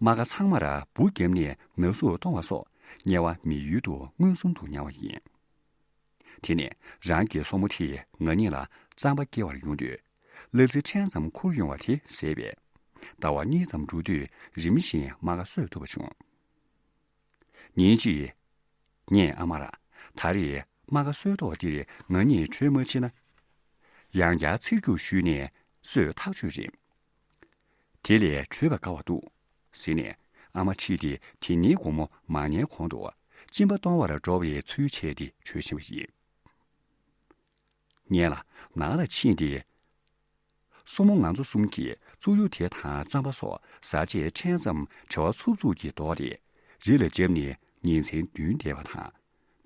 རྨ་ཁ་ཚང་མར་འབུ་བརྒྱབ་ནས་ན་ཟུག་གཏོང་བ་སོགས་དམྱལ་བ་མི་ཡུལ་དུ་མངོན་སུམ་དུ་མྱངས་པ་ཡིན། དེ་ནས་རང་གི་སྲུ་མོ་དེས་ང་གཉིས་ལ་རྩམ་པ་སྐྱེལ་བར་ཡོང་དུས། གླ་རྩི་ཕྲན་ཙམ་ཁུར་ཡོང་བ་དེ་ཟད་པས། ཟླ་བ་གཉིས་ཙམ་འགྲོ་དུས་རིམ་བཞིན་རྨ་ཁ་གསོས་ཐུབ་པ་བྱུང་། ཉིན་གཅིག་ངས་ཨ་མར། ད་རེས་རྨ་ཁ་གསོས་ཐོག་འདིར་ང་གཉིས་བྲོས་མ་ཕྱིན་ན། ཡང་བསྐྱར་ཚེར་རྒྱུག་ཞུས་ནས་གསོས་ཐག་ཆོད་རེད། དེ་ལས་བྲོས་པ་དགའ་བ་འདུག་ཟེར་ནས་ཨ་མ་ཁྲིད་དེ་དེ་ནས་དགོང་མོ་མ་ཉལ་གོང་དུ་གཅིན་པ་གཏོང་བར་འགྲོ་བའི་ཚུལ་བྱས་ཏེ་བྲོས་ཕྱིན་པ་ཡིན། ངས་ལ་ནང་ལ་ཕྱིན་ཏེ། སྲུ་མོ་ང་ཚོ་གསུམ་གྱིས་བཙུགས་གཡུ་དེ་དང་རྩམ་པ་སོགས་བཟའ་ཆས་ཕྲན་ཙམ་བྲེལ་བ་འཚུབ་འཚུབ་ཀྱིས་བཟློག་སྟེ་རི་ལ་བརྒྱབ་ནས་ཉིན་མཚན་བདུན་བསྡད་པ་དང་།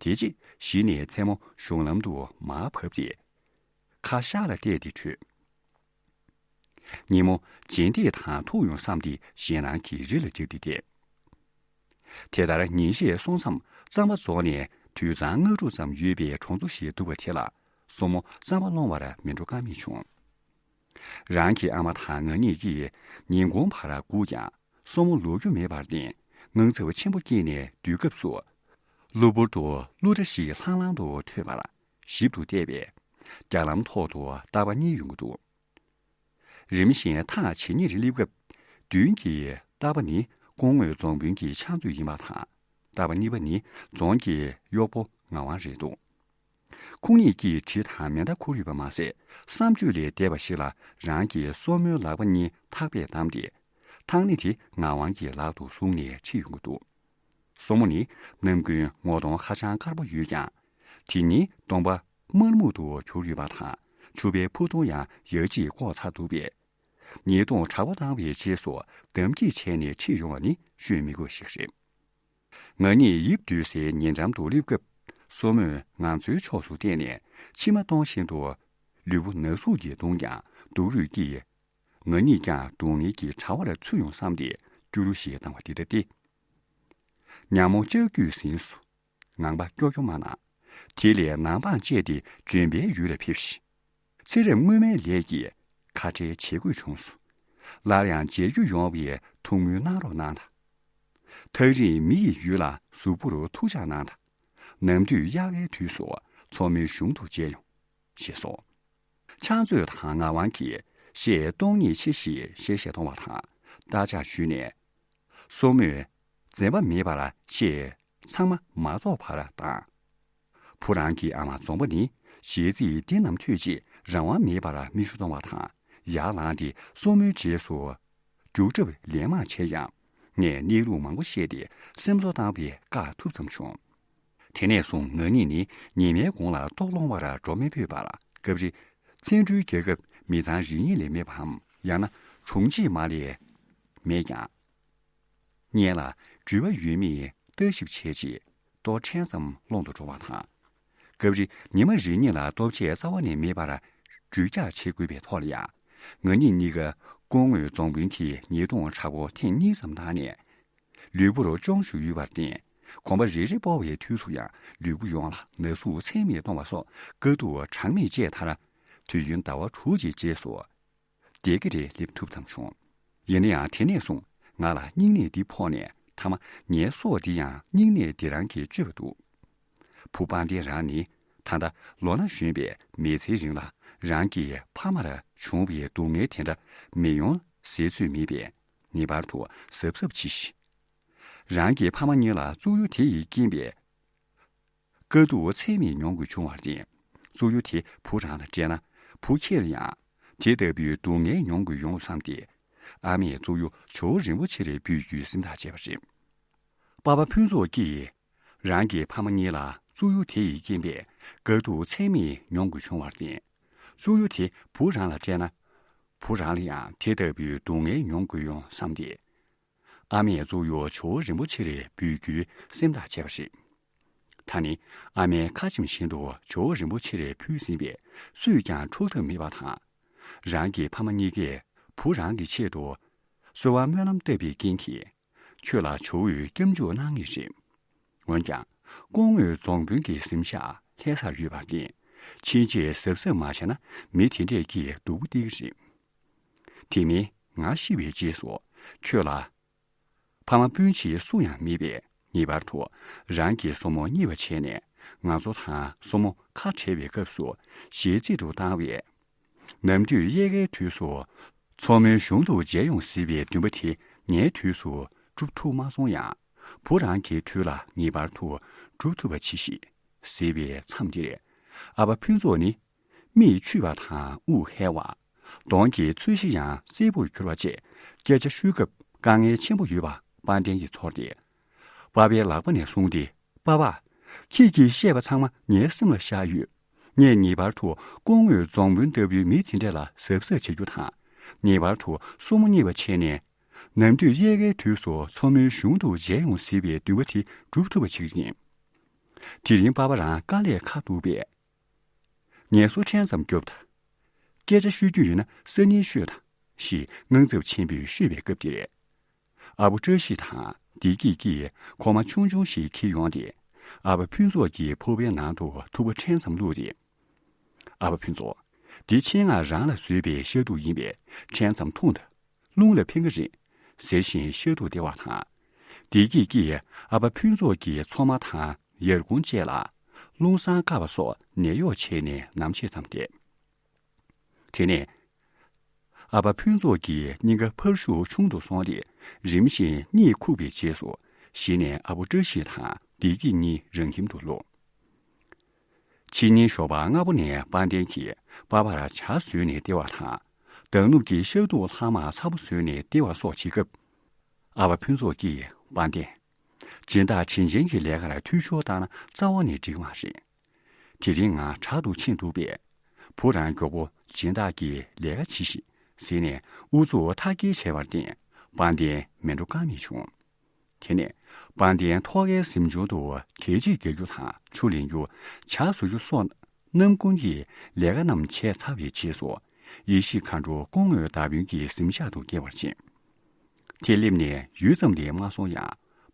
དེ་རྗེས་གཞི་ནས་མཚན་མོ་གཞུང་ལམ་དུ་མར་བབས་ཏེ། ཁ་ཤར་ལ་གཏད་དེ་བྲོས། ཉིན་མོ་རྗེས་འདེད་དང་ཐུག་ཡོང་བསམ་སྟེ་ཞེད་སྣང་གིས་རི་ལ་བརྒྱབ་སྟེ་བསྡད། དེ་ལྟར་ཉིན་ཤས་སོང་མཚམས་རྩམ་པ་རྫོགས་ནས་དུད་ཚང་ལྔ་དྲུག་ཙམ་ཡོད་པའི་གྲོང་ཚོ་ཞིག་འདུག་པ་དེ་ལ་སྲུ་མོ་རྩམ་པ་སློང་བར་མི་འགྲོ་ཀ་མེད་བྱུང་། རང་གི་ཨ་མ་དང་ང་གཉིས་ཀྱིས་ཉིན་གུང་བར་སྒུག་ཀྱང་སྲུ་མོ་ལོག་རྒྱུ་མེད་པར་བརྟེན་དངངས་འཚབ་ཆེན་པོ་སྐྱེས་ནས་སྡོད་སྐབས་སུ། གློ་བུར་དུ་གླུ་སྒྲ་ཞིག་ལྷང་ལྷང་དུ་ཐོས་པར་ཞིབ་ཏུ་བལྟས་པས། རྒྱ་ལམ་ཐོག་ཏུ་རྟ་པ་གཉིས་ཡོང་གི་འདུག་རིམ་བཞིན་ཐག་ཇེ་ཉེར་སླེབས་སྐབས། མདུན་གྱི་རྟ་པ་ནི་སྐུ་ངོ་རྫོང་དཔོན་གྱི་ཕྱག་མཛོད་ཡིན་པ་དང་། རྟ་པ་གཉིས་པ་ནི་རྫོང་གི་གཡོག་པོ་ངག་དབང་རེད་འདུག་ཁོང་གཉིས་ཀྱིས་གྲི་དང་མེ་མདའ་ཁུར་ཡོད་པ་མ་ཟད། བསམ་སྤྱོད་ལས་འདས་པ་ཞིག་ལ་རང་གི་སྲུ་མོའི་ལག་པ་གཉིས་ཐག་པས་བསྡམས་ཏེ། ཐག་སྣེ་དེ་ངག་དབང་གི་ལག་ཏུ་བཟུང་ནས་ཁྲིད་ཡོང་གི་འདུག་སྲུ་མོ་ནི་ནམ་རྒྱུན་ངོ་གདོང་ཧ་ཅང་དཀར་པོ་ཡོད་ཀྱང་། དེ་ཉིན་གདོང་པ་དམར་སྨུག་ཏུ་གྱུར་ཡོད་པ་དང་། ཕྱུ་པའི་ཕུ་ཐུང་ཡང་ཡ་གཅིག་བཀོག་ཚར་འདུག་པས། ཉེས་རྡུང་དྲག་པོ་བཏང་བའི་རྗེས་སུ་འདམ་སྐྱེས་བྱས་ནས་ཁྲིད་ཡོང་བ་ནི་བཤད་མི་དགོས་ཤིག་རེད། ང་གཉིས་ཡིབ་སྡོད་སའི་ཉེ་འགྲམ་དུ་སླེབས་སྐབས། སྲུ་མོས་ང་ཚོའི་ཕྱོགས་སུ་བལྟས་ནས་མཆིལ་མ་གཏོང་བཞིན་དུ། ལུས་པོ་ན་ཟུག་གིས་གདུངས་ཀྱང་ སྡུག་རུས་ཀྱིས། ང་གཉིས་ཀྱང་སྡུག་བསྔལ་གྱི་དྲ་བར་ཚུད་ཡོང་བསམ་སྟེ་སྐྱུ་རུ་ཞིག་བཏང་བ་འདི་ལྟ་སྟེ། ཉ་མོ་ལྕགས་ཀྱུས་ཟིན་སོང་། ངང་པ་ཀྱོག་ཀྱོག་མ་གནང་། དེ་ལས་ནམ་འཕང་བཅད་དེ་ལྗོན་པའི་ཡུལ་ལ་ཕེབས་ཤིག། ཚེ་རབས་སྔོན་མའི་ལས་ཀྱིས་ཁ་བྲལ་བྱེད་དགོས་བྱུང་སོང་། སླར་ཡང་མཇལ་རྒྱུ་ཡོང་བའི་ཐུགས་སྨོན་གནང་རོགས་གནང་དང་། ཐག་རིང་མི་ཡི་ཡུལ་ལ་གཟུགས་པོར་ཐུགས་ཅག་གནང་དང་། ནམ་དུས་དབྱར་ཁའི་དུས་སུ་མཚོ་མོའི་གཞུང་དུ་མཇལ་ཡོང་། ཞེས་སོ། ཕྱག་མཛོད་དང་ངག་དབང་གིས་བཤད་སྟོང་ཉིད་ཆེ་ཞེས་ཞལ་བཞེས་གཏོང་བ་དང་བརྟག་དཔྱད་ཞུས་ནས། སོར་མོས་འཛེམ་པ་མེད་པར་བཤད་ཚང་མ་མ་རྫོགས་བར་བཏང་། བུ་རང་གི་ཨ་མ་འཛོམས་པ་ནི་གཞས་ཚིག་འདི་རྣམས་ཐོས་རྗེས་རང་དབང་མེད་པར་མིག་ཆུ་གཏོང་བ་དང་ཡར་ལངས་ཏེ་སོར་མོའི་རྗེས་སུ་རྒྱུག་གྲབས་ལན་མང་བྱས་ཡང་ངས་གནས་ལུགས་མང་པོ་བཤད་དེ་སེམས་གསོ་བཏང་བས་བཀག་ཐུབ་ཙམ་བྱུང་། དེ་ནས་བཟུང་ང་གཉིས་ནི་ཉི་མའི་གུང་ལ་ལྟོ་སློང་བར་འགྲོ་མི་ཕོད་པར་སྐབས་རེ་མཚན་འབྲུའི་རྒྱལ་ཁབ་མི་ཚང་རི་ཉིལ་ལས་མེད་པའམ་ཡང་ན་གྲོང་ཁྱེར་མ་ལས་མེད་ཀྱང་། སྔོན་ལ་འགྲུལ་པ་ཡོད་མེད་ལྟ་ཞིབ་བྱས་རྗེས་ལྟོ་ཕྲན་ཙམ་སློང་དུ་འགྲོ་བ་དང་། སྐབས་རེ་ཉི་མ་རེ་གཉིས་ལ་ལྟོ་ཆས་རྩ་བ་ནས་མེད་པར་འགྲུལ་འཁྱག་བྱེད་དགོས་པའི་ཐོག་ལ་ཡང་། ང་གཉིས་གཉིས་ཀ་སྐུ་ངོ་རྫོང་དཔོན་གྱི་ཉེས་རྡུང་དྲག་པོ་ཐེངས་གཉིས་ཙམ་བཏང་ནས། ལུས་པོར་གཅོང་ཞུགས་ཡོད་པར་བརྟེན། གོམ་པ་རེ་རེ་སྤོ་བའི་དུས་སུ་ཡང་ལུས་པོ་ཡོངས་ལ་ན་ཟུག་ཚད་མེད་གཏོང་བ་སོགས་དཀའ་སྡུག་གྲངས་མེད་སྤྱད་མཐར། དུས་ཡུན་ཟླ་བ་དྲུག་ཅིག་རྗེས་སུ། བདེ་སྐྱིད་རེ་སླེབས་ཐུབ་ཙམ་བྱུང་། ཡིན་ན་ཡང་དེ་ནས་བཟུང་ང་ལ་སྙིང་ནད་འདི་ཕོག་ནས་མཐའ་མ་ངའི་སྲོག་འདི་ཡང་སྙིང་ནད་འདི་རང་གིས་གཅོད་པ་འདུག། བུ་དཔལ་ལྡན་རང་ནི་ད་ལྟ་ལོ་ན་གཞོན་པའི་མི་ཚེའི་རིང་ལ་རང་གི་ཕ་མར་བྱུང་བའི་སྡུག་བསྔལ་དེ་འདྲ་མི་ཡོང་ཟེར་ཚོད་མེད་པས་ངེས་པར་དུ་གཟབ་གཟབ་གྱིས་ཤིག། རང་གི་ཕ་མ་གཉིས་ལ་བཙུགས་ཡུལ་དེ་ཡི་རྐྱེན་པས། དཀའ་སྡུག་ཚད་མེད་མྱོང་དགོས་བྱུང་བར་བརྟེན། བཙུགས་ཡུལ་དེ་བུ་རང་ལ་སྤྲད་ན། བུ་ཁྱེད་ལ་ཡང་དེ་ལྟ་བུའི་སྡུག་བསྔལ་མྱོང་དགོས་ཡོང་བསམ་སྟེ། ཨ་མས་བཙུགས་ཡུལ་ཇོ་བོ་རིན་པོ་ཆེར་འབུལ་རྒྱུའི་སེམས་ཐག་བཅད་པ་རེད། པ་ཕ་ཕུན་ཚོགས་ཀྱིས་རང་གི་ཕ་མ་གཉིས་ལ་བཙུགས་ཡུལ་དེ་ཡི་རྐྱེན་པས་དཀའ་སྡུག་ཚད་མེད་མྱོང་དགོས་བྱུང་བར་བརྟེན། བཙུགས་ཡུལ་དེ་བུ་རང་ལ་སྤྲད་ན། བུ་རང་ལ་ཡང་དེ་ལྟ་བུའི་སྡུག་བསྔལ་མྱོང་དགོས་ཡོང་བསམ་སྟེ། ཨ་མས་བཙུགས་ཡུལ་ཇོ་བོ་རིན་པོ་ཆེར་འབུལ་རྒྱུའི་སེམས་ཐག་བཅད་པ་རེད། ད་ནི་ཨ་མས་ཁ་ཆེམས་བཞིན་དུ་ཇོ་བོ་རིན་པོ་ཆེར་ཕུལ་ཟིན་པས་སུས་ཀྱང་འཕྲོག་ཐབས་མེད་པ་དང་། རང་གི་ཕ་མ་གཉིས་ཀས་བུ་རང་གི་ཆེད་དུ་གསོལ་བ་སྨོན་ལམ་བཏབ་པའི་རྐྱེན་གྱིས་ཁྱོད་ལ་ཇོ་བོས་སྐྱབས་འཇུག་གནང་ངེས་རེད། འོན་ཀྱང་སྐུ་ངོ་རྫོང་དཔོན་གྱི་གཟིམ་ཤག་ལྷ་སར་ཡོད་པར་བརྟེན། ཕྱིན་ཆད་གཟབ་གཟབ་མ་བྱས་ན་མི་དེ་འདྲས་ཀྱིས་སྡུག་པོ་སྟེར་གྱི་རེད། དེ་མིན་ང་ཤི་བའི་རྗེས་སུ་ཁྱོད་ལ་ཕ་མ་སྤུན་མཆེད་སུ་ཡང་མེད་པས་ངེས་པར་དུ་རང་གི་སྲུ་མོ་རྙེད་པ་བྱས་ནས་ང་ཚོ་དང་སྲུ་མོ་ཁ་བྲལ་བའི་སྐབས་སུ་ཞལ་རྩེད་དུ་བཏང་བས། ནམ་དུས་དབྱར་ཁའི་དུས་སུ་མཚོ་མོའི་གཞུང་དུ་མཇལ་ཡོང་ཟེར་བའི་འདུན་པ་དེ་ངའི་དུས་སུ་འགྲུབ་ཐུབ་མ་སོང་ཡང་བུ་རང་གི་དུས་ལ་ངེས་པར་དུ་འགྲུབ་ཐུབ་པ་གྱིས་ཤིག་ཟེར་བའི་མཚམས་འདིར། ཨ་ཕ་ཕུན་ཚོགས་ནི། མིག་ཆུས་པ་དང་དབུགས་ཧལ་བ། གདོང་གི་ཚོས་གཞི་ཡང་སེར་པོར་གྱུར་བ་བཅས་སྐད་ཆ་ཤོད་སྐབས་དཀའ་ངལ་ཆེན་པོ་ཡོད་པ་དཔལ་ལྡན་གྱིས་ཚོར་ཏེ། པ་ཕའི་ལག་པ་ནས་བཟུང་སྟེ། པ་ཕ། ཁྱེད་ཀྱིས་བཤད་པ་ཚང་མ་ངའི་སེམས་ལ་ཤར་ཡོད། ངས་ངེས་པར་དུ་སྐུ་ངོ་རྫོང་དཔོན་ལྟ་བུའི་མི་དེ་འདྲ་ལ་གཟབ་གཟབ་བྱེད་རྒྱུ་དང་། ངེས་པར་དུ་སྲུ་མོ་རྙེད་པ་བྱས་ནས། ནམ་དུས་དབྱར་ཁའི་དུས་སུ་མཚོ་མོའི་གཞུང་དུ་མཇལ་ཡོང་སྲིད་པའི་འདུན་པ་དེ་འགྲུབ་ཐུབ་པ་བྱེད་ཀྱི་ཡིན། དེ་རིང་པ་ཕ་རང་དཀའ་ལས་ཁག་འདུག་པས། ངལ་གསོ་ཕྲན་ཙམ་རྒྱོབ་དང་། སྐད་ཆ་ཤོད་རྒྱུ་ཡོད་ན་སང་ཉིན་ཤོད་དང་ཞེས་དངངས་འཚབ་ཆེན་པོས་ཤོད་པའི་སྐབས་དེར། ཨ་བུ་བཀྲ་ཤིས་དང་བདེ་སྐྱིད་ཀྱིས་གོ་མ་ཆུང་ཆུང་ཞིག་འཁྱེར་ཡོང་སྟེ། ཨ་ཕ་ཕུན་ཚོགས་ཀྱི་ཕོར་པའི་ནང་དུ་ཐུག་པ་ཕྲན་ཙམ་བླུགས་ཏེ། ཨ་ཕ་ཕུན་ཚོགས། འདི་ཆེད་མངགས་རང་ལ་བཟོས་པའི་ཤ་དུག་ཡིན་པས་ཕྲན་ཙམ་འཐུང་དང་། རླུང་ལ་ཕན་གྱི་རེད། ཟེར་བཞིན་ཤ་དུག་སྟེར་བ་དང་། བདེ་སྐྱིད་ཀྱིས་ཨ་ཕ་ཕུན་ཚོགས་ཀྱི་ཚོད་མ་དང་ཡར་དགུང་བཅས་ལ་རླུང་བསང་བཀབ་པ་སོགས་ནད་གཡོག་བྱས་ནས་ནམ་ཕྱེད་ཙམ་བསྡད། དེ་ནས། ཨ་ཕ་ཕུན་ཚོགས་ཀྱི་སྙིང་ག་འཕར་ཤུགས་ཆུང་དུ་སོང་སྟེ་རིམ་བཞིན་གཉིད་ཁུག་པའི་རྗེས་སུ་གཞི་ནས་ཨ་བུ་བཀྲ་ཤིས་དང་བདེ་སྐྱིད་གཉིས་རང་ཁྱིམ་དུ་ལོག། ཕྱི་ཉིན་ཞོགས་པ་སྔ་པོ་ནས་དཔལ་ལྡན་གྱིས་པ་ཕར་ཇ་བཟོས་ནས་སྟེར་བ་དང་། མདང་ནུབ་ཀྱི་ཤ་དུག་ལྷག་མ་ཚ་པོ་བཟོས་ནས་སྟེར་བ་སོགས་བྱེད་སྐབས། ཨ་ཕ་ཕུན་ཚོགས་ཀྱིས་དཔལ་ལྡན། སྦྱིན་བདག་དྲིན་ཅན་གྱི་ལས་ཀར་འཐུས་ཤོར་བཏང་ན་རྩ་བ་ནས་འགྲིག་མ་རེད། དེ་རིང་ང་དྲག་ཏུ་ཕྱིན་འདུག་པས། བུ་རང་མགྱོགས་པོ་སྦྱིན་བདག་གི་ལས་ཀ་བྱེད་ཤིག་ཟེར་ནས་ཨུ་ཚུགས་མཐའ་སྐྱེལ་བྱས་པར་བརྟེན་དཔལ་ལྡན་མི་འགྲོ་ཀ་མེད་བྱུང་། དེ་ནས་དཔལ་ལྡན་ཐོག་ཁའི་གཟིམ་ཆུང་དུ་གད་ཕྱིས་རྒྱག་རྒྱུ་དང་ཆུ་ལེན་རྒྱུ། ཇ་བཟོ་རྒྱུ་སོགས་རྣམ་ཀུན་གྱི་ལས་ཀ་རྣམས་བྱས་ཚར་བའི་རྗེས་སུ། ཡེ་ཤེས་མཁའ་འགྲོ་སྐུ་དངོས་མདའ་དཔོན་གྱི་གཟིམ་ཤག་ཏུ་བསྐྱལ་བར་ཕྱིན། དེ་སླེབས་ནས་ཡུད་ཙམ་ལས་མ་སོང་ཡང་།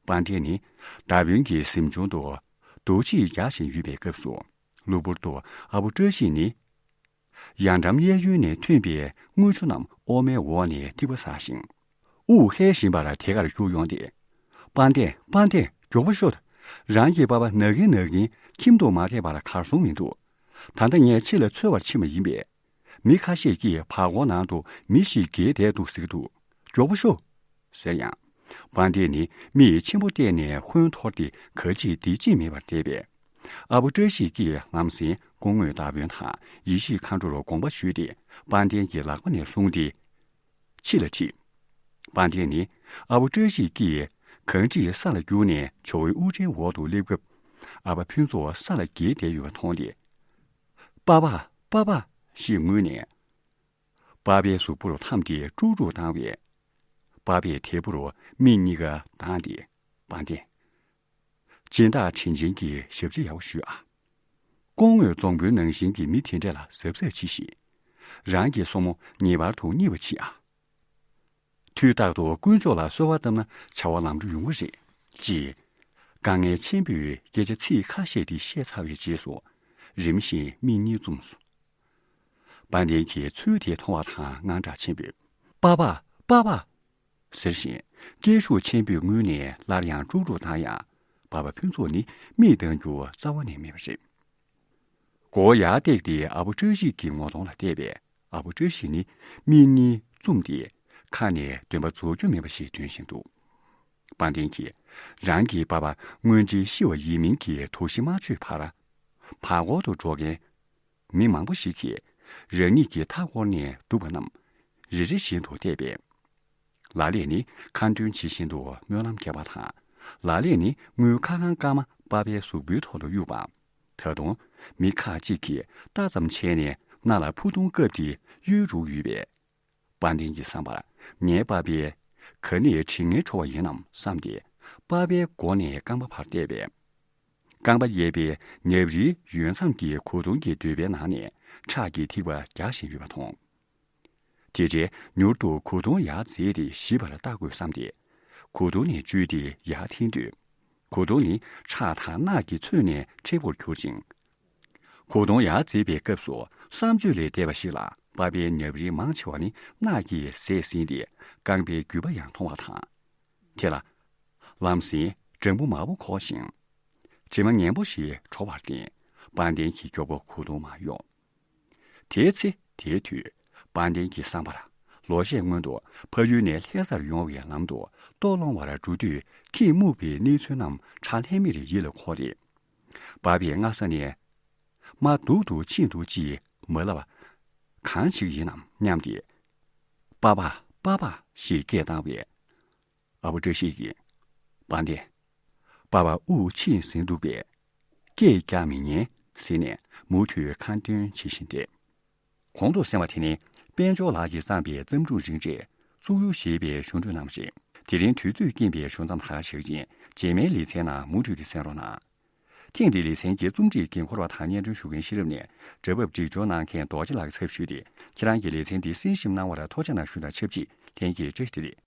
དཔལ་ལྡན་ནི་མདའ་དཔོན་གྱི་གཟིམ་ཆུང་དུ་རྡོ་ཆས་རྒྱག་བཞིན་ཡོད་པའི་སྐབས་སུ། གློ་བུར་དུ་ཨ་བུ་བཀྲ་ཤིས་ནི། ཡར་འགྲམ་གཡས་གཡོན་ནས་ཐོན་པའི་རྔུལ་ཆུ་རྣམས་ཨོ་མའི་འོག་ནས་ཐིགས་པ་ཟ་ཞིང་། དབུགས་ཧལ་བཞིན་པར་དེ་གར་རྒྱུགས་ཡོང་སྟེ། དཔལ་ལྡན། དཔལ་ལྡན། མགྱོགས་པོ་ཤོག་རང་གི་པ་ཕ་ན་གིན་ན་གིན་ཁྱིམ་དུ་མ་བསྡད་པར་གར་སོང་མི་འདུག་ད་ལྟ་ངས་ཕྱི་ལ་འཚོལ་བར་ཕྱིན་པ་ཡིན་པས། མི་ཁ་ཤས་ཀྱིས་བར་སྐོར་ནང་དུ་མི་ཞིག་འགྱེལ་བསྡད་འདུག་ཟེར་གྱི་འདུག་མགྱོགས་པོ་ཤོག་ཟེར་ཡང་། དཔལ་ལྡན་ནི་མི་ཡི་ཆེན་པོ་བལྟས་ནས་ཧོན་འཐོར་ཏེ་ག་ཅི་འདི་ཅི་མེད་པར་བསྡད་པས། ཨ་བུ་བཀྲ་ཤིས་ཀྱིས་ལམ་སེང་སྐུ་དངོས་མདའ་དཔོན་དང་ཡེ་ཤེས་མཁའ་འགྲོར་དགོངས་པ་ཞུས་ཏེ། དཔལ་ལྡན་གྱི་ལག་པ་ནས་བཟུང་སྟེ། ཕྱི་ལ་ཁྲིད། དཔལ་ལྡན་ནི་ཨ་བུ་བཀྲ་ཤིས་ཀྱིས་གང་ཁྲིད་ས་ལ་བརྒྱུགས་ནས་ཇོ་བོའི་དབུ་སྐྲའི་འོག་ཏུ་སླེབས་སྐབས། ཨ་ཕ་ཕུན་ཚོགས་ས་ལ་འགྱེལ་བསྡད་ཡོད་པ་མཐོང་སྟེ། པ་ཕ། པ་ཕ། ཞེས་ངུས་ནས། པ་ཕའི་གཟུགས་པོར་འཐམས་ཏེ་དཀྲུག་དཀྲུག་བཏང་བས། པ་ཕས་དལ་པོར་མིག་གཉིས་ཀ་གདངས་ཏེ། དཔལ་ལྡན། སྦྱིན་བདག་དྲིན་ཅན་གྱི་ཞབས་ཕྱི་ཡག་པོ་ཞུ་ཨ། སྐུ་དངོས་རྫོང་དཔོན་ནང་བཞིན་གྱི་མི་དེ་འདྲ་ལ་གཟབ་གཟབ་བྱས་ཤིག་རང་གི་སྲུ་མོ་ངེས་པར་དུ་རྙེད་པ་གྱིས་ཨ། དུས་རྟག་ཏུ་དཀོན་མཆོག་ལ་གསོལ་བ་བཏབ་ན་བྱ་བ་ལམ་འགྲོ་ཡོང་གི་རེད། ཅེས། དཀའ་ངལ་ཆེན་པོས་སྐད་ཆ་ཚིག་ཁ་ཤས་དེ་བཤད་ཚར་བའི་རྗེས་སུ། རིམ་བཞིན་མིག་གཉིས་བཙུམས་སོ། དཔལ་ལྡན་གྱིས་ཚུལ་དེ་མཐོང་བ་དང་དངངས་སྐྲག་ཆེན་པོས། པ་ཕ། པ་ཕ། ཟེར་བཞིན་སྐད་ཤུགས་ཆེན་པོས་ངུས་ནས་སླར་ཡང་དཀྲུག་དཀྲུག་བཏང་ཡང་། པ་ཕ་ཕུན་ཚོགས་ནི་མིག་གདངས་རྒྱུ་རྩ་བ་ནས་མེད་པ་རེད། མགོ་བོ་ཡར་བཏེགས་ཏེ་ཨ་བུ་བཀྲ་ཤིས་ཀྱི་ངོ་གདོང་ལ་བལྟས་པས། ཨ་བུ་བཀྲ་ཤིས་ནི་མིག་གཉིས་བཙུམས་ཏེ་ཁ་ནས་འདོན་པ་རྫོགས་རྒྱུ་མེད་པ་ཞིག་འདོན་བཞིན་འདུག་དཔལ་ལྡན་གྱིས་རང་གི་པ་ཕ་དངོས་འབྲེལ་ཤི་བ་ཡིན་མིན་གྱི་དོགས་གཞི་མ་ཆོད་བར། བར་སྐོར་དུ་འགྲོ་མཁན་མི་མང་པོ་ཞིག་གིས་རང་ཉིད་ཀྱི་མཐའ་བསྐོར་ནས་འདུག་པ་རྣམས་རེ་རེ་བཞིན་དུ་བལྟས་པས། ལ་ལས་ནི་ཁ་འདོན་བྱེད་བཞིན་དུ་སྨོན་ལམ་རྒྱག་པ་དང་། ལ་ལས་ནི་དངུལ་ཁ་གང་སྐར་མ་པ་ཕའི་གཟུགས་པོའི་ཐོག་ཏུ་གཡུགས་པ། ད་དུང་མི་ཁ་ཅིག་གིས་ལྟ་ཙམ་བྱས་ནས་སྣ་ལ་ཕུ་ཐུང་བཀབ་སྟེ་གཡུག་འགྲོ་ཡོད་པས། དཔལ་ལྡན་གྱི་བསམ་པར་ངའི་པ་ཕས་ག་ནས་དྲི་ངན་བྲོ་བ་ཡིན་ནམ་བསམ་སྟེ། པ་ཕའི་མགོ་ནས་རྐང་པ་བར་བལྟས་པས། རྐང་པ་གཡས་པའི་ཉབ་རིའི་ཡོལ་མཚམས་ཀྱི་གོས་ཐུང་གི་རྡོལ་པའི་ནང་ནས་ཁྲག་གི་ཐིགས་པ་རྒྱག་བཞིན་ཡོད་པ་མཐོང་། དེ་འདྲའི་མྱུར་དུ་གོས་ཐུང་ཡར་འཛེགས་ཏེ་ཞིབ་པར་བལྟ་དགོས་བསམ་སྟེ། གོས་ཐུང་ནས་བཅུས་ཏེ་ཡར་འཐེན་དུས། གོས་ཐུང་ནི་ཁྲག་དང་རྣག་གིས་ཚོས་ནས་མཁྲེགས་པོར་གྱུར་ཅིང་། གོས་ཐུང་ཡར་འཛེགས་པའི་སྐབས་སུ་བསམ་བརྗོད་ལས་འདས་པ་ཞིག་ལ་པ་ཕའི་ཉབ་རིའི་མང་ཆེ་བ་ནི་རྣག་གིས་ཟས་ཟིན་ཏེ་རྐང་པའི་རྒྱུས་པ་ཡང་མཐོང་བ་དང་། དེ་ལ། ལམ་སེང་སྦྲང་བུ་དམར་པོ་འཁོར་ཞིང་། དྲི་མ་ངན་པོ་ཞིག་བྲོ་བར་བརྟེན། དཔལ་ལྡན་གྱིས་མགྱོགས་པོ་གོས་ཐུང་མར་གཡོགས། དེའི་ཚེ་དེའི་དུས། དཔལ་ལྡན་གྱི་བསམ་པར། ལོ་ཤས་སྔོན་དུ་ཕ་ཡུལ་ནས་ལྷ་སར་ཡོང་བའི་ལམ་དུ་ལྟོ་སློང་བར་འགྲོ་དུས་ཁྱིས་སྨུག་པའི་གནས་ཚུལ་རྣམས་ཁྲ་ལྷམ་མེར་ཡིད་ལ་འཁོར་ཏེ། པ་ཕས་སྔ་ས་ནས། མ་སྡུག་ཏུ་ཕྱིན་འདུག་ཅེས་མ་ལབ་པ། གང་ཞིག་ཡིན་ནམ་སྙམ་སྟེ། པ་ཕ། པ་ཕ་ཞེས་སྐད་བཏང་བས། ཨ་བུ་བཀྲ་ཤིས་ཀྱིས། དཔལ་ལྡན། པ་ཕ་དབུགས་ཕྱིན་ཟིན་འདུག་པས། སྐད་རྒྱག་མི་ཉན་ཟེར་ནས་མུ་མཐུད་ཁ་འདོན་བྱེད་བཞིན་བསྡད། གོང་དུ་གསན་པ་དེ་ནི་དཔལ་འབྱོར་ལགས་ཀྱིས་བརྩམས་པའི་བརྩམས་སྒྲུང་རིང་འབྲས་གཙུག་གཡུ་ཞེས་པའི་ཞུ་འགྲོས་རྣམས་རེད། དེ་རིང་དུས་ཚོད་རྐྱེན་པས་ཞུ་མཚམས་ད་ག་བཞག་ཅིང་རྗེས་མའི་ལེ་ཚན་ནང་མུ་མཐུད་དེ་གསན་རོགས་གནང་། ཐེངས་འདིའི་ལེ་ཚན་གྱི་རྩོམ་སྒྲིག་འགན་འཁུར་བ་དང་སྙན་སྒྲོན་ཞུ་མཁན་ཤེས་རབ་ནས་འདྲ་བབ་སྒྲིག་སྦྱོར་གནང་མཁན་རྡོ་རྗེ་ལགས་ཀྱི་ཚབ་ཞུས་ཏེ། ཁྱེད་རང་གིས་ལེ་ཚན་འདི་གསན་ཞིབ་གནང་བར་ཐུགས་རྗེ་གནང་ཞུ་དང་ཆབས་ཅིག་ལྷན་རྒྱས་བཀྲ་ཤིས་བདེ་ལེགས།